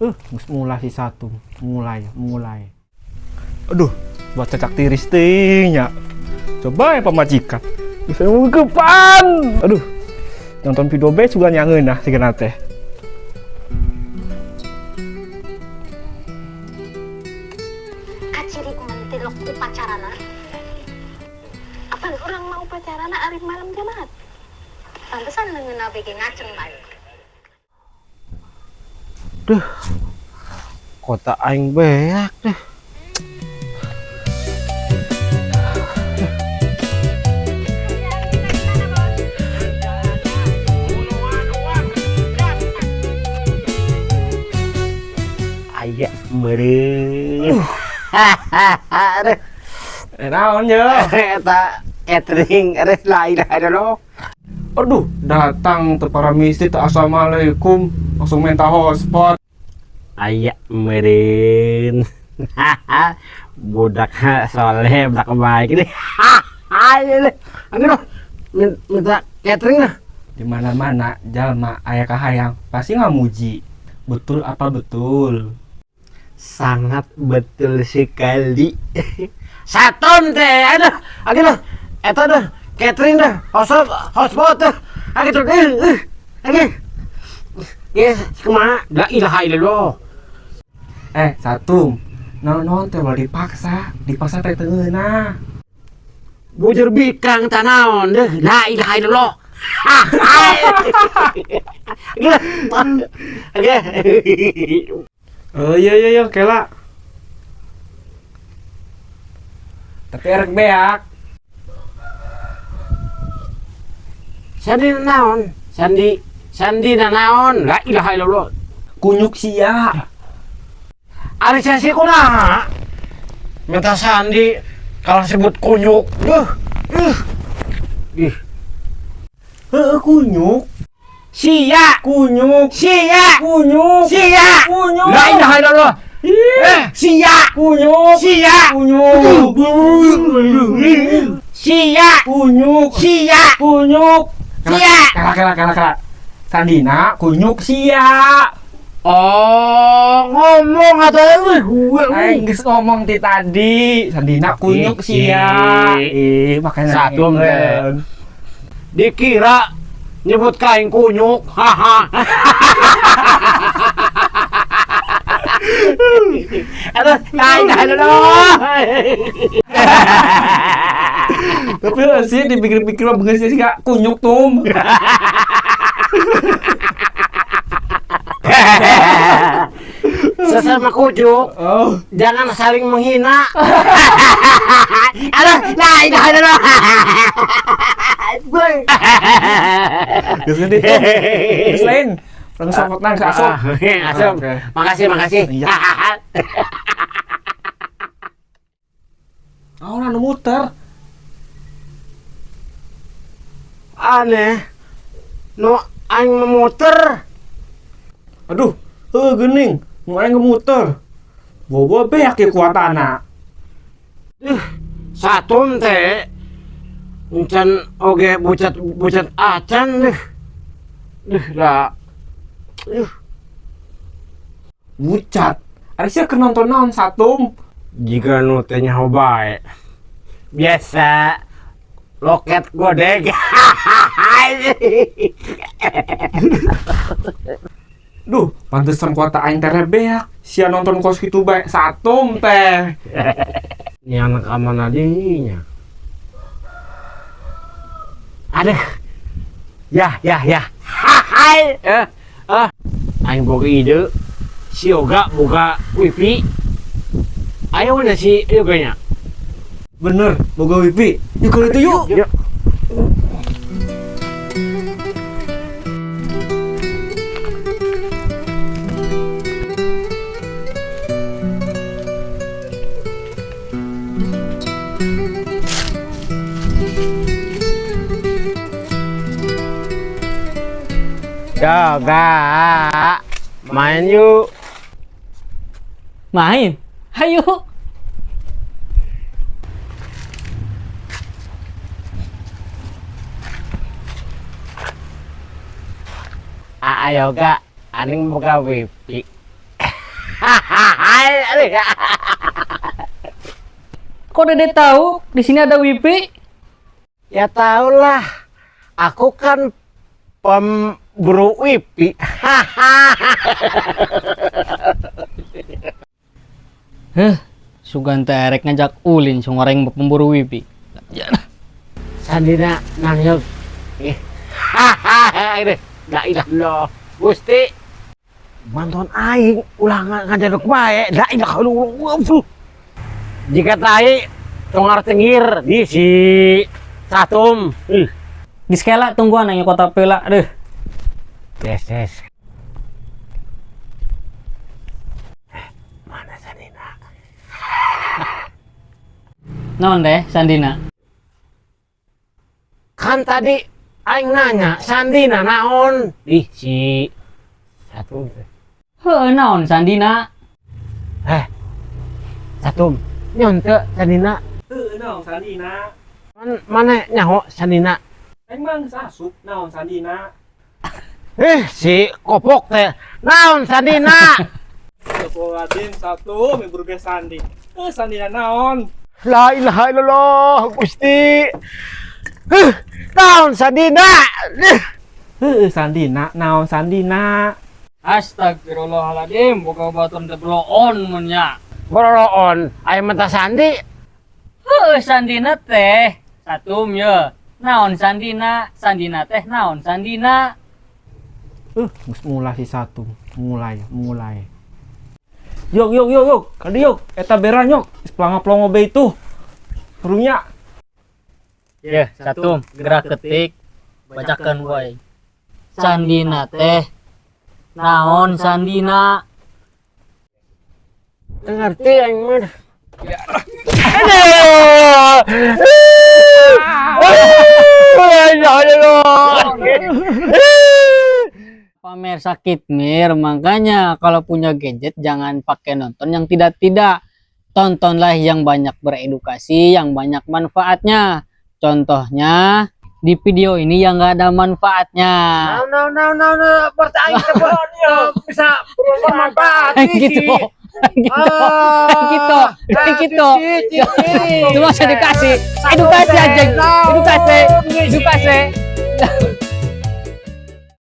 Geus mulai si satu, mulai, mulai. Aduh, buat cacak tiris teh nya. Coba ya pamajikan. Bisa kepan. Aduh. Nonton video be juga nyangeun nah sigana teh. Kaciri mentilok upacarana. Apan urang mau upacarana ari malam Jumat. Pantesan leungeun abg ngaceng bae. Duh. Kota aing beak deh. Aya meureun. Aduh, Naon ye? Eta catering aduh la ilaha illallah. Aduh, datang teu para misi teu assalamualaikum, langsung minta hotspot. Aya meureun. Budak soleh, budak baik ini. Ayo aduh, minta catering lah. Di mana-mana jalma aya kahayang pasti ngamuji. Betul apa betul? Sangat betul sekali. Saton teh, aduh, aduh, eta dah, catering dah, hotspot, hotspot dah, aduh, aduh, yes, kumaha? La ilaha illallah. Satu, naon teh ulah dipaksa, dipaksa teh teu ngeunah. Bujur bikang tanaon deh, la ilaha illallah. Gila. Oke. Oh iya iya iya, kela. Tapi erek beak. Sandi naon? Sandi, Sandi naon? La ilaha illallah. Kunyuk sia. Ari sasi kumaha? Minta Sandi kalau sebut kunyuk. Duh. Ih. Ih. Heeh, kunyuk. Sia. Kunyuk. Sia. Kunyuk. Sia. Kunyuk. La ilaha illallah. Ih. Sia. Kunyuk. Sia. Kunyuk. Sia. Kunyuk. Sia. Kunyuk. Sia. Kela kela kela kela. Sandina kunyuk sia. Oh, ngomong atau gue. Aing geus ngomong ti tadi. Sandina kunyuk sia. Ih, makanya Satu teh. Dikira nyebut kain kunyuk. Haha. Aduh, lain aduh. Tapi sih dipikir-pikir mah beungeut sih gak kunyuk tum. Sesama kucuk, Oh. jangan saling menghina. Aduh, la ilaha illallah. Geus gede tum. Geus lain. Langsung sopotna ke asup. Asup. Oke. Makasih, makasih. Iya. Oh, anu muter. Aneh. Nu aing memuter. Aduh, heuh geuning, nu aing ngemuter. Bobo beak ye kuatana. Satum teh encan oge bucat-bucat acan deh. Duh lah. Duh. Bucat. Ari sia keur nonton naon satum? Jika nu teh nyaho bae. Biasa loket godeg. Duh, pantesan kuota aing teh beak. Sia nonton kos kitu bae satum teh. Ini anak kamana dinya? Aduh. Ya, ya, ya. Hai. Aing boga ide. Si Yoga boga wifi. Ayo mana si Yoganya? Bener, boga wifi. Yuk kalau itu yuk. Yuk. Yoga, main yuk. Main? Ayo. Aa Yoga, aning buka wifi. Aduh. Kok Dede tahu di sini ada wifi? Ya tau lah. Aku kan pemburu wifi. Heh, sugan teh erek ngajak ulin songoreng pemburu wifi. Ya. Sandina nangyog. Eh. Ini la ilaha illallah. Gusti. Manton aing ulah ngajaduk bae. La ilaha illallah. Jika tai tongar cengir di si Satum. Ih, Geus kela tungguan aing kota pela deh. Yes, yes. Eh, mana Sandina? Naon deh Sandina? Kan tadi aing nanya Sandina naon? Di si Satum teh. Heuh, naon Sandina? Eh, Satum, nyonte Sandina. Heuh, naon Sandina? Mana nyaho Sandina? Emang asup naon Sandina? Eh, si kopok teh. Naon Sandina? Astagfirullahaladzim, satu mibur sandi. Eh, Sandina naon? La ilaha illallah, Gusti. Eh, naon Sandina? Eh, Heuh, Sandina, naon Sandina? Astagfirullahaladzim, boga batur teh bloon mun nya. Boroloon, aya mata Sandi. Heuh, Sandina teh Satum ye. Naon Sandina? Sandina teh naon Sandina? Geus mulai si satu, mulai, mulai. Yok, yok, yok, yok, kadi yok, eta bera nyok, geus pelanga-pelongo be itu. Serunya. Ya, Satum, gerak ketik bacakan wae. Sandina teh naon Sandina? Teu ngerti aing mah. Aduh. La ilaha illallah. Pamer sakit mir, makanya kalau punya gadget jangan pakai nonton yang tidak-tidak. Tontonlah yang banyak beredukasi, yang banyak manfaatnya. Contohnya di video ini yang nggak ada manfaatnya. No no no no no, berarti aing teh ya bisa bermanfaat. Gitu. Gitu. Gitu. Gitu. Cuma edukasi. Edukasi aja. Edukasi. Edukasi.